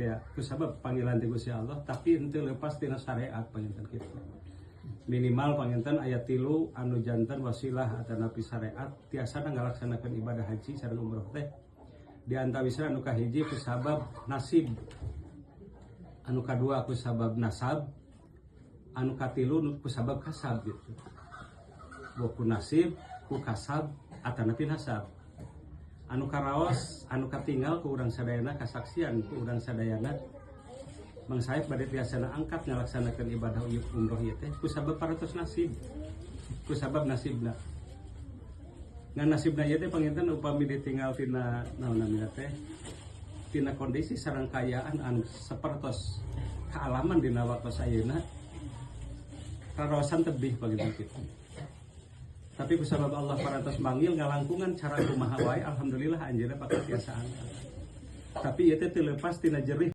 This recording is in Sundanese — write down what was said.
Ya, kusabab panggilan ti Gusti Allah, tapi henteu lepas tina syariat panginten kitu. Minimal panginten aya tilu anu janten wasilah atanapi syariat tiasana ngalaksanakeun ibadah haji sareng umroh teh. Di antawisna anu kahiji kusabab nasib, anu kadua kusabab nasab, anu katilu kusabab kasab gitu. Boh ku nasib, ku kasab, atanapi nasab. Anu karaos, anu katinggal ku urang sadayana, kasaksian ku urang sadayana, Mang Saep bade tiasana angkat ngalaksanakeun ibadah umroh ieu teh kusabab parantos nasib, kusabab nasibna. Ngan nasibna ieu teh panginten upami ditinggal tina naon namina teh, tina kondisi sareng kaayaan anu sapertos kaalaman dina waktos ayeuna, raraosan tebih panginten kitu. Tapi kusabab Allah parantos manggil, ngalangkungan cara kumaha wae, alhamdulillah anjeunna bakal tiasa angkat. Tapi ieu teh teu leupas tina jerih.